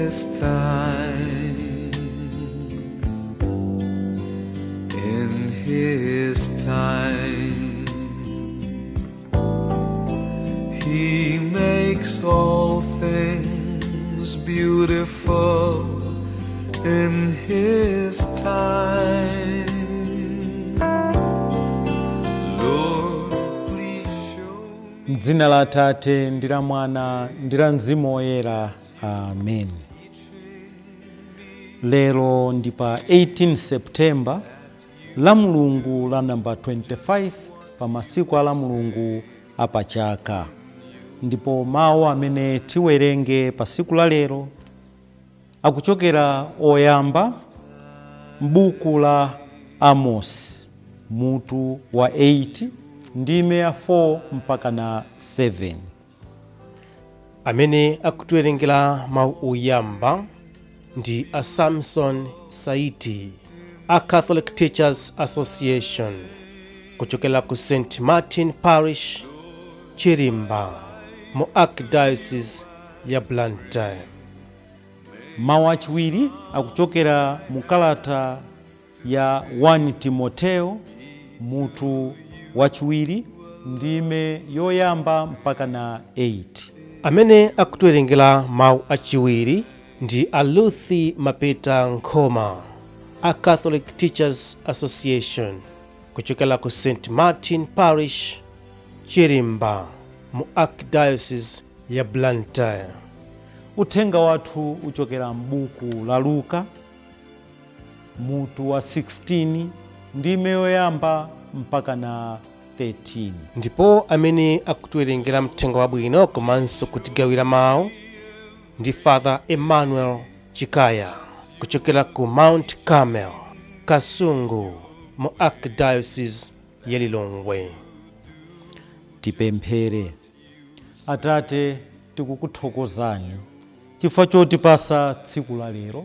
His time, in His time, He makes all things beautiful in His time. Lord, please show me. M'dzina la Atate ndi la Mwana ndi la Mzimu Woyera, amen. Lero ndi pa 18 September, la Mulungu la namba 25 pa masiku a la Mulungu apachaka, ndipo mawu amene tiwerenge pa siku la lero akuchokera oyamba m'buku la Amosi, mutu wa 8, ndime ya 4 mpaka na 7. Amene akutiwerengera mawu oyamba ndi a Samson Saiti a Catholic Teachers Association kuchokera ku St Martin Parish, Chirimba, mu Archdiocese ya Blantyre. Mawu achiwiri akuchokera mu kalata ya 1 Timoteo, mutu wachiwiri, ndime yoyamba mpaka na 8. Amene akutiwerengera mawu achiwiri ndi a Luthi Mapeta Nkhoma a Catholic Teachers Association kuchokera ku St Martin Parish, Chirimba, mu Archdiocese ya Blantyre. Uthenga wathu uchokera m'buku la Luka, mutu wa 16, ndime yoyamba mpaka na 13. Ndipo amene akutiwerengera mthenga wabwino komanso kutigawira mawu ndi Father Emmanuel Chikaya kuchokera ku Mount Carmel, Kasungu, mu Archdiocese ya Lilongwe. Tipemphere. Atate, tikukuthokozani chifukwa chotipasa tsiku la lero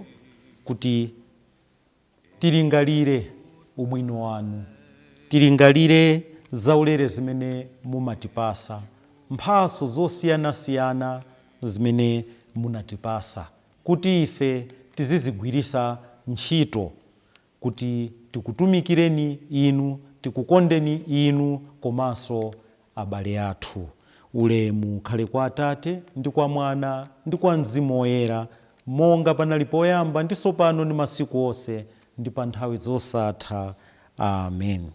kuti tilingalire ubwino wanu, tilingalire zaulere zimene mumatipasa, mphaso zosiyanasiyana zimene munatipasa kuti ife tizizigwirisa ntchito kuti tikutumikireni inu, tikukondeni inu komanso abale athu. Ulemu ukhale kwa Atate ndi kwa Mwana ndi kwa Mzimu Woyera, monga panali poyamba, ndi tsopano, ndi masiku onse, ndi pa nthawi zosatha, amen.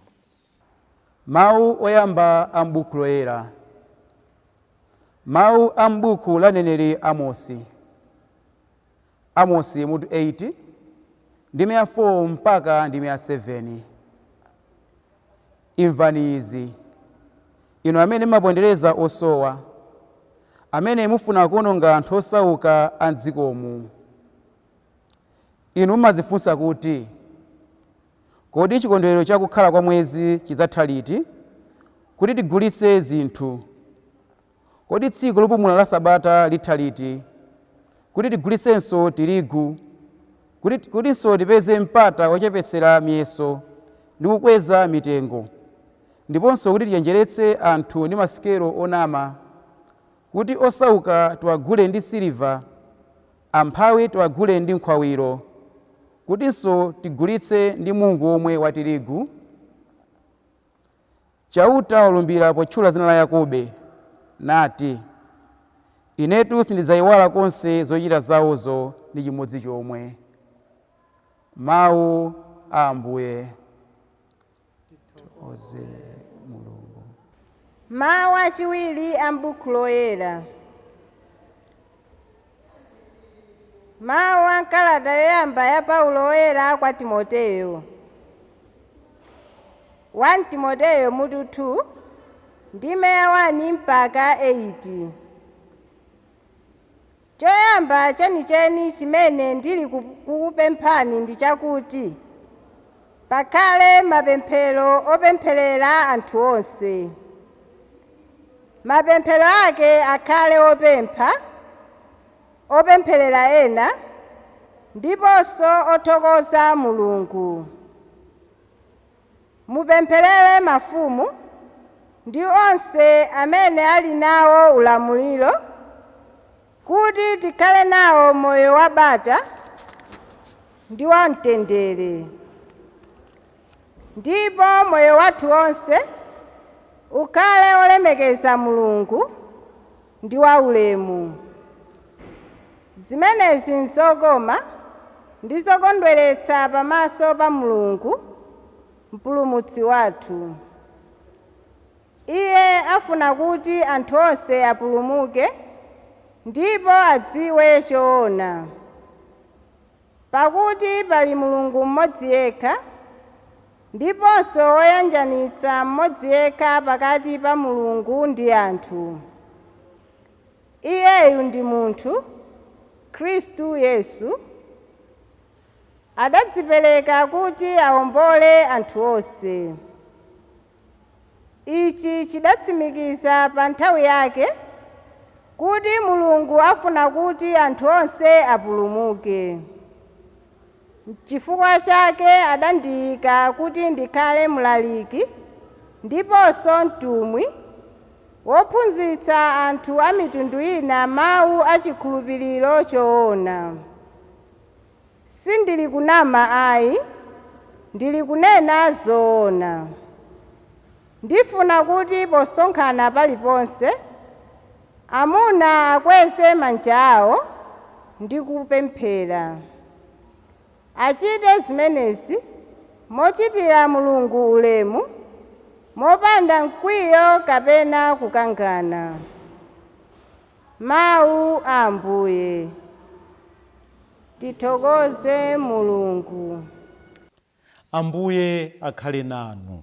Mawu oyamba a m'buku loyera. Mawu a m'buku la mneneri Amosi. Amosi mutu 8, ndime ya 4 mpaka ndime ya 7. Imvani izi, inu amene mumapondereza osowa, amene mufuna kuwononga anthu osauka a m'dzikomu. Inu mumadzifunsa kuti, "Kodi chikondwerero chakukhala kwa mwezi chidzatha liti, kuti tigulitse zinthu? Kodi tsiku lopumula la Sabata litha liti, kuti tigulitsenso tirigu, kutinso tipeze mpata wochepetsera miyeso ndi kukweza mitengo, ndiponso kuti tichenjeretse anthu ndi masikelo onama, kuti osauka tiwagule ndi siliva, amphawi tiwagule ndi nkhwawiro, kutinso tigulitse ndi mungu omwe wa tirigu?" Chauta walumbira potchula dzina la Yakobe, nati, "Inetu sindidzayiwala konse zochita zawozo ndi chimodzi chomwe." Mawu a Ambuye. Tithokoze Mulungu. Mawu achiwiri a m'buku loyera. Mawu a m'kalata yoyamba ya Paulo Woyera kwa Timoteyo. 1 Timoteyo mutu 2, ndime ya 1 mpaka 8. Choyamba chenicheni chimene ndili kukupemphani ndi chakuti pakhale mapemphero opempherera anthu onse. Mapemphero ake akhale opempha, opempherera ena, ndiponso othokoza Mulungu. Mupempherere mafumu ndi onse amene ali nawo ulamuliro. Kuti tikhale nawo moyo wabata ndi wamtendere. Ndipo moyo wathu wonse ukhale olemekeza Mulungu ndi waulemu. Zimenezi nzokoma ndi zokondweretsa pamaso pa Mulungu Mpulumutsi wathu. Iye afuna kuti anthu onse apulumuke ndipo adziwe choona. Pakuti pali Mulungu mmodzi yekha, ndiponso woyanjanitsa mmodzi yekha pakati pa Mulungu ndi anthu. Iyeyu ndi munthu, Khristu Yesu, adadzipereka kuti awombole anthu onse. Ichi chidatsimikiza pa nthawi yake kuti Mulungu afuna kuti anthu onse apulumuke. Chifukwa chake adandiyika kuti ndikhale mlaliki ndiponso mtumwi wophunzitsa anthu a mitundu ina mawu a chikhulupiriro choona. Sindili kunama ayi, ndili kunena zoona. Ndifuna kuti posonkhana paliponse, amuna akweze manja awo ndi kupemphera. Achite zimenezi mochitira Mulungu ulemu, mopanda mkwiyo kapena kukangana. Mawu a Ambuye. Tithokoze Mulungu. Ambuye akhale nanu.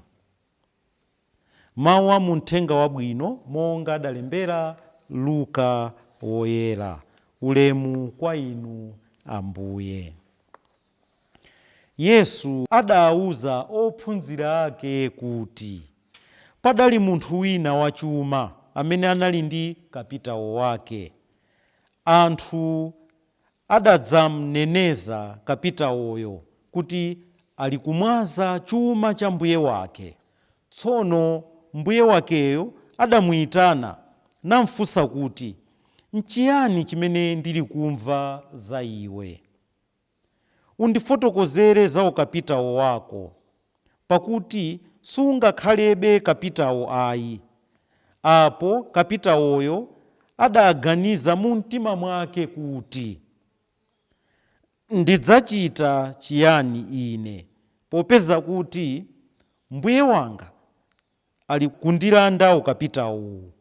Mawu a muthenga wabwino monga adalembera Luka woyera. Ulemu kwa inu Ambuye. Yesu adawuza ophunzira ake kuti padali munthu wina wachuma amene anali ndi kapitawo wake. Anthu adadzamneneza kapitawoyo kuti ali kumwaza chuma cha mbuye wake. Tsono mbuye wakeyo adamuyitana namfunsa kuti, nchiyani chimene ndili kumva za iwe? Undifotokozere za ukapitawo wako, pakuti sungakhalebe kapitawo ayi. Apo kapitawoyo adaganiza mu mtima mwake kuti, ndidzachita chiyani ine, popeza kuti mbuye wanga ali kundilanda ukapitawowu?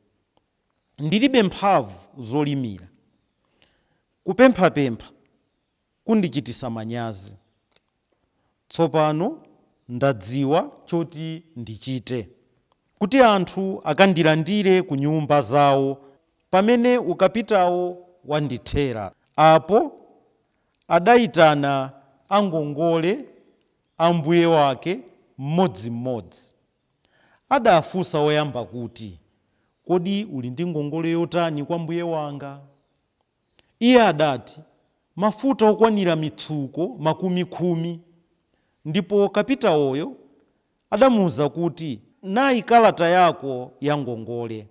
Ndilibe mphamvu zolimira, kupemphapempha kundichitisa manyazi. Tsopano ndadziwa choti ndichite, kuti anthu akandilandire ku nyumba zawo pamene ukapitawo wandithera. Apo adayitana angongole a mbuye wake mmodzimmodzi. Adafunsa woyamba kuti, kodi uli ndi ngongole yotani kwa mbuye wanga? Iye adati, mafuta okwanira mitsuko 10. Ndipo kapitawoyo adamuwuza kuti, nayi kalata yako ya ngongole,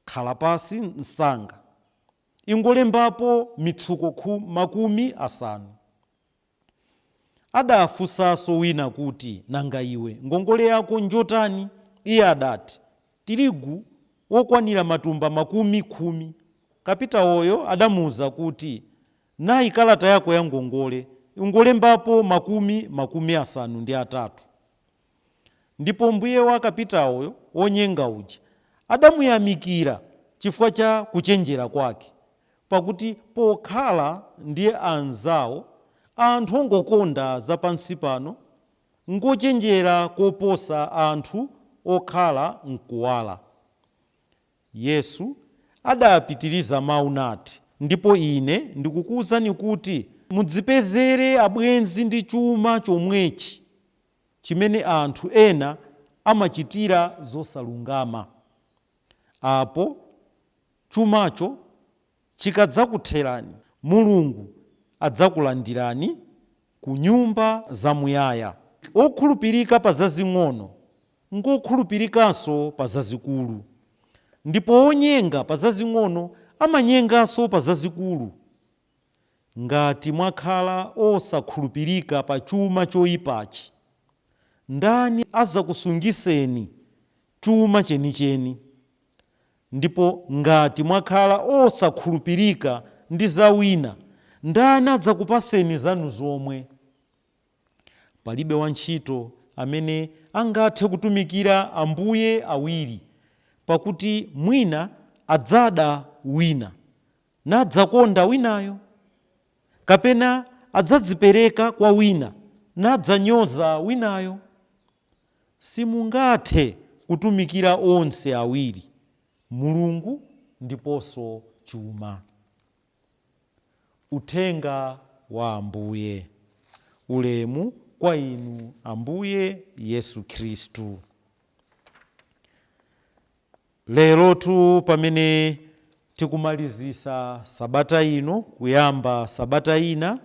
khala pasi msanga, ingolembapo mitsuko 50. Adafunsanso wina kuti, nanga iwe ngongole yako njotani? Iye adati, tirigu wokwanira matumba 10. Kapitawoyo adamuwuza kuti, nayi kalata yako ya ngongole, ingolembapo 53. Ndipo mbuye wa kapitawoyo wonyenga uja adamuyamikira chifukwa cha kuchenjera kwake, pakuti pokhala ndi anzawo anthu ongokonda zapansi pano ngochenjera koposa anthu okhala mkuwala. Yesu adapitiriza mawu nati, ndipo ine ndikukuwuzani kuti mudzipezere abwenzi ndi chuma chomwechi chimene anthu ena amachitira zosalungama. Apo chumacho chikadzakutherani, Mulungu adzakulandirani ku nyumba zamuyaya. Okhulupirika pa zazing'ono ngokhulupirikanso pa zazikulu, ndipo onyenga pa zazing'ono Amanyenganso pa zazikulu. Ngati mwakhala osakhulupirika pa chuma choyipachi, ndani azakusungiseni chuma chenicheni? Ndipo ngati mwakhala osakhulupirika ndi za wina, ndani adzakupaseni zanu zomwe? Palibe wantchito amene angathe kutumikira ambuye awiri, pakuti mwina adzada wina nadzakonda winayo, kapena adzadzipereka kwa wina nadzanyoza winayo. Simungathe kutumikira onse awiri, Mulungu ndiponso chuma. Uthenga wa Ambuye. Ulemu kwa inu, Ambuye Yesu Khristu. Lerotu pamene tikumalizisa sabata ino kuyamba sabata ina,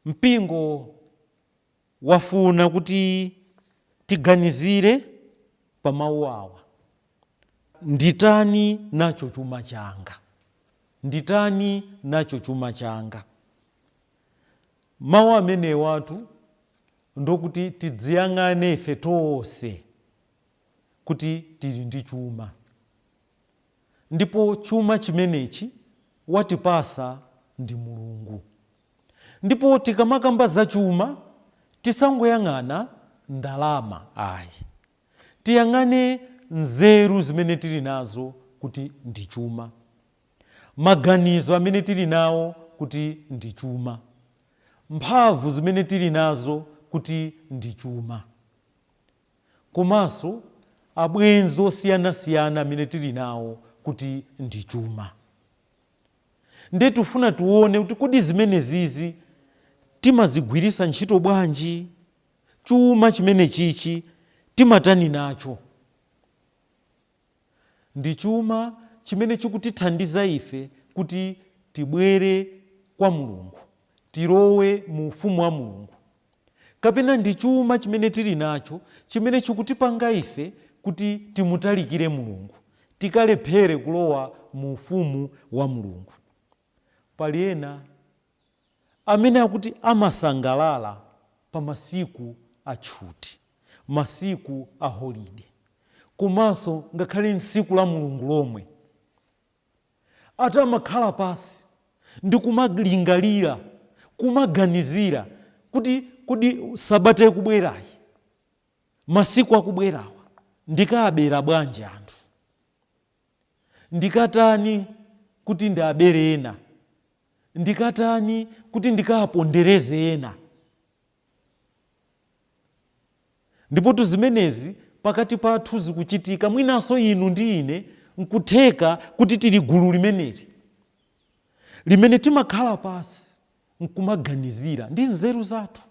mpingo wafuna kuti tiganizire pa mawu awa: "Nditani nacho chuma changa? Nditani nacho chuma changa?" Mawu amenewatu ndokuti tidziyang'ane ife tonse kuti tili ndi chuma, ndipo chuma chimenechi watipasa ndi Mulungu. Ndipo tikamakamba za chuma, tisangoyang'ana ndalama ayi, tiyang'ane nzeru zimene tili nazo kuti ndi chuma, maganizo amene tili nawo kuti ndi chuma, mphamvu zimene tili nazo kuti ndi chuma, komanso abwenzi osiyanasiyana amene tili nawo kuti ndi chuma. Ndiye tifuna tione kuti kodi zimene zizi timazigwirisa ntchito bwanji? Chuma chimene chichi timatani nacho? Ndi chuma chimene chikutithandiza ife kuti tibwere kwa Mulungu, tilowe mu ufumu wa Mulungu, kapena ndi chuma chimene tili nacho chimene chikutipanga ife kuti timutalikire Mulungu, tikalephere kulowa mu ufumu wa Mulungu? Pali ena amene akuti amasangalala pa masiku atchuti, masiku a holide, komanso ngakhale nsiku la Mulungu lomwe, ati amakhala pasi ndi kumalingalira, kumaganizira kuti kodi sabata ikubwerayi, masiku akubwerawa, ndikabera bwanji anthu? Ndikatani kuti ndiabere ena? Ndikatani kuti ndikapondereze ena? Ndipotu zimenezi pakati pathu zikuchitika. Mwinanso inu ndi ine nkutheka kuti tili gulu limeneli limene timakhala pasi nkumaganizira ndi nzeru zathu,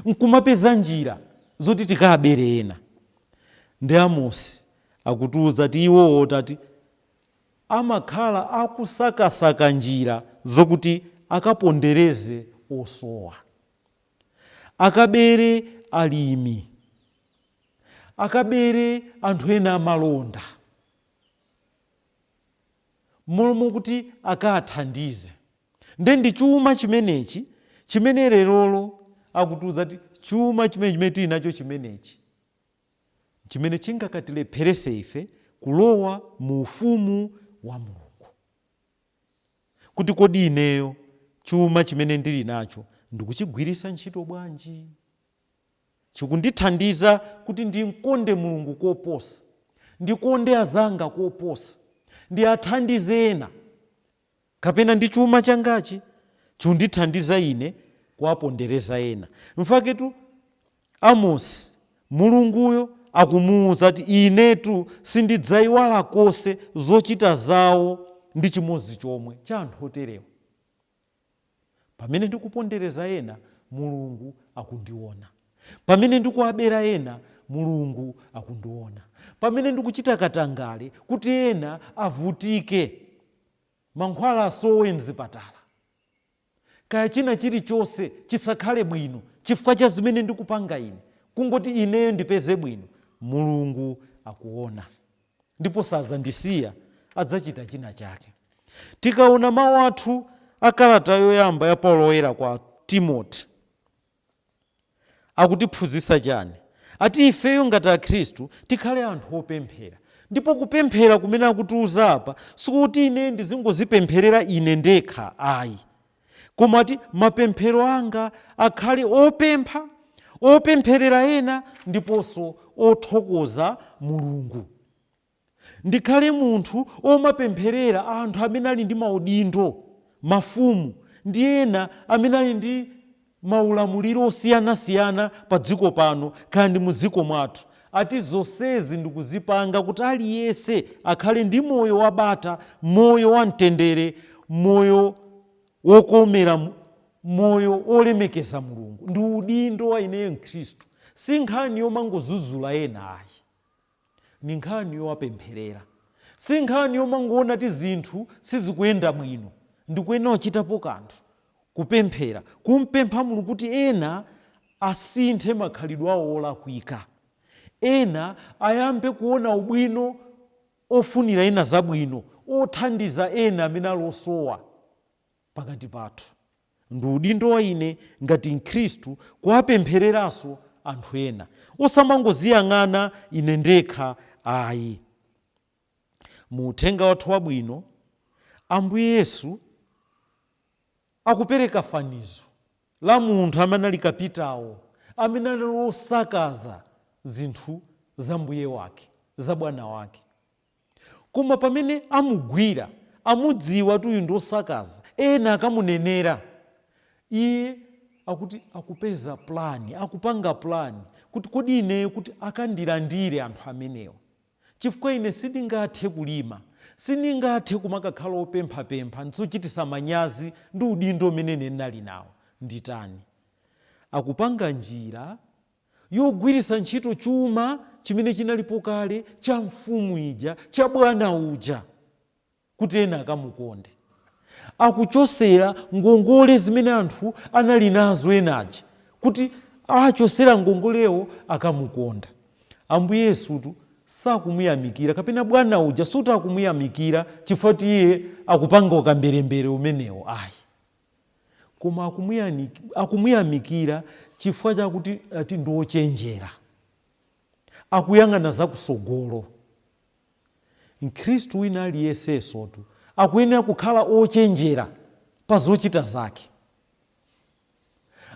nkumapeza njira zoti tikabere ena. Ndi Amosi akutiuza ti iwowo tati amakhala akusakasaka njira zokuti akapondereze osowa, akabere alimi, akabere anthu ena amalonda, momwe kuti akathandize. Nde ndi chuma chimenechi chimene lerolo akutiuza ti chuma chimene tili nacho chimenechi, chimene chingakatilepherese ife kulowa mu ufumu wa Mulungu. Kuti kodi ineyo chuma chimene ndili nacho ndikuchigwirisa ntchito bwanji? Chikundithandiza kuti ndimkonde Mulungu koposa, ndikonde azanga koposa, ndiathandize ena, kapena ndi chuma changachi chikundithandiza ine kuwapondereza ena? Mfaketu Amosi, Mulunguyo akumuwuza kuti inetu sindidzayiwala konse zochita zawo ndi chimodzi chomwe cha anthu oterewa. Pamene ndikupondereza ena, Mulungu akundiona. Pamene ndikuwabera ena, Mulungu akundiona. Pamene ndikuchita katangale kuti ena avutike, mankhwala asowe mzipatala, kaya china chilichonse chisakhale bwino chifukwa cha zimene ndikupanga ine, kungoti ineyo ndipeze bwino, Mulungu akuona ndipo sazandisiya. Adzachita china chake. Tikaona mawu athu a kalata yoyamba ya Paulo Woyera kwa Timoti, akutiphunzitsa chani? Ati ifeyo ngati Akhristu tikhale anthu opemphera. Ndipo kupemphera kumene akutiuza apa sikuti ine ndizingozipempherera ine ndekha ayi, koma ati mapemphero anga akhale opempha, opempherera ena, ndiponso othokoza Mulungu. Ndikhale munthu omapempherera anthu amene ali ndi maudindo, mafumu ndi ena amene ali ndi maulamuliro osiyanasiyana pa dziko pano, kaya ndi mu dziko mwathu. Ati zonsezi ndikuzipanga kuti aliyense akhale ndi moyo wabata, moyo wamtendere, moyo wokomera, moyo olemekeza Mulungu. Ndi udindo wa ineyo Mkhristu. Si nkhani yomangozuzula ena ayi, ni nkhani yowapempherera. Si nkhani yomangoona ti zinthu sizikuyenda bwino, ndikuyenera kuchitapo kanthu, kupemphera, kumpempha Mulungu kuti ena asinthe makhalidwe awo olakwika, ena ayambe kuona ubwino ofunira ena zabwino, othandiza ena amene ali osowa pakati pathu. Ndi udindo wa ine ngati Mkhristu kuwapemphereranso anthu ena, osamangoziyang'ana ine ndekha ayi. Mu uthenga wathu wabwino, Ambuye Yesu akupereka fanizo la munthu amene ali kapitawo, amene anali osakaza zinthu za mbuye wake, za bwana wake. Koma pamene amugwira, amudziwa kuti uyu ndi osakaza, ena akamunenera, iye akuti akupeza plani, akupanga plani kuti kodi ineyo kuti akandilandire anthu amenewa, chifukwa ine sindingathe kulima, sindingathe kumakakhala opemphapempha, ndizochitisa manyazi ndi udindo umene ine ndinali nawo, nditani? Akupanga njira yogwiritsa ntchito chuma chimene chinalipo kale cha mfumu ija, cha bwana uja, kuti ena akamukonde. Akuchosera ngongole zimene anthu anali nazo enaja, kuti achosera ngongolewo akamukonda. Ambuye Yesutu sakumuyamikira, kapena bwana uja suti akumuyamikira chifukwa kuti iye akupanga ukamberembere umenewo ayi, koma akumuyamikira chifukwa chakuti ati ndi ochenjera, akuyang'ana zakusogolo. Mkhristu wina aliyensesotu akuyenera kukhala ochenjera pa zochita zake.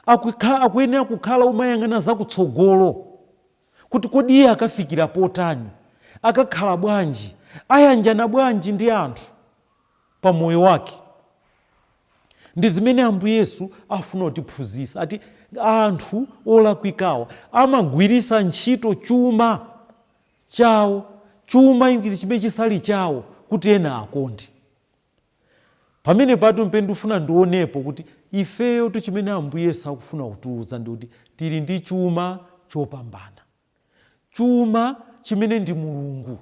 Akuyenera kukhala umayang'ana zakutsogolo, kuti kodi iye akafikira potani, akakhala bwanji, ayanjana bwanji ndi anthu pa moyo wake. Ndi zimene Ambuye Yesu afuna kutiphunzitsa. Ati anthu olakwikawa amagwiritsa ntchito chuma chawo, chuma chimene chisali chawo, kuti ena akonde. Pamene patu mpe ndifuna ndionepo kuti ifeyo tu chimene Ambuye Yesu akufuna kutiuza ndi kuti tili ndi chuma chopambana, chuma chimene ndi Mulungu.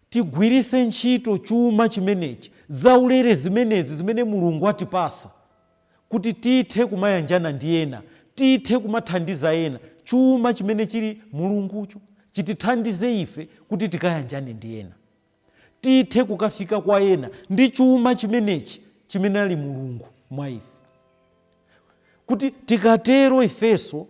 Tigwiritse ntchito chuma chimenechi, zaulere zimenezi zimene Mulungu atipasa, kuti tithe kumayanjana ndi ena, tithe kumathandiza ena. Chuma chimene chili Mulungucho chitithandize ife kuti tikayanjane ndi ena, tithe kukafika kwa ena ndi chuma chimenechi chimene ali Mulungu mwa ife. Kuti tikatero ifenso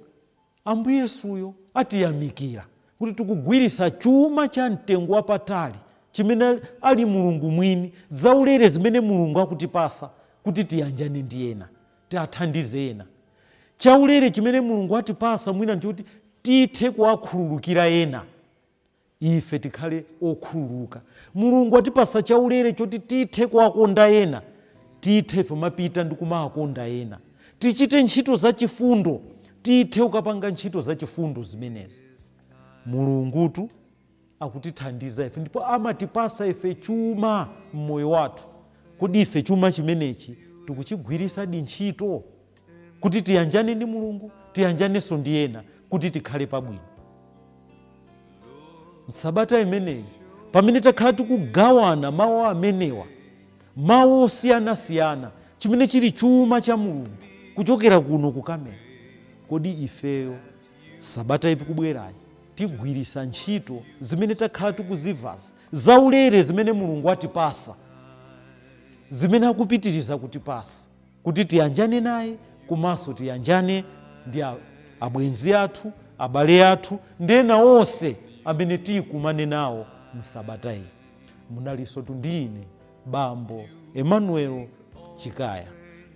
Ambuye Yesuyo atiyamikira kuti tikugwiritsa chuma cha mtengo wapatali chimene ali Mulungu mwini, zaulere zimene Mulungu akutipasa kuti tiyanjane ndi ena, tiathandize ena. Chaulere chimene Mulungu atipasa mwina nchoti tithe kuwakhululukira ena, ife tikhale okhululuka. Mulungu atipasa chaulere choti tithe kuwakonda ena, tithe ife mapita ndi kumawakonda ena, tichite ntchito zachifundo, tithe kukapanga ntchito zachifundo zimenezi. Mulungutu akutithandiza ife ndipo amatipasa ife chuma mmoyo wathu. Kodi ife chuma chimenechi tikuchigwirisadi ntchito kuti tiyanjane ndi Mulungu, tiyanjanenso ndi ena, kuti tikhale pabwino? Msabata imeneyi, pamene takhala tikugawana mawu amenewa, mawu osiyanasiyana, chimene chili chuma cha Mulungu kuchokera kuno ku Kamera, kodi ifeyo sabata ikubwerayi Tigwirisa ntchito zimene takhala tikuzimvazi, zaulere zimene Mulungu atipasa, zimene akupitiriza kutipasa, kuti tiyanjane naye komanso tiyanjane ndi abwenzi athu, abale athu ndi ena onse amene tikumane nawo msabata iyi. Munalinso ndi ine, Bambo Emmanuel Chikaya.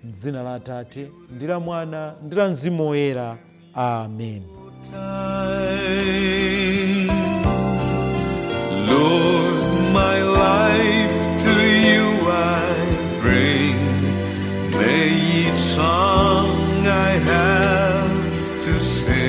Mdzina la Atate ndi la Mwana ndi la Mzimu Woyera, amen. Time. Lord, my life to you I bring. May each song I have to sing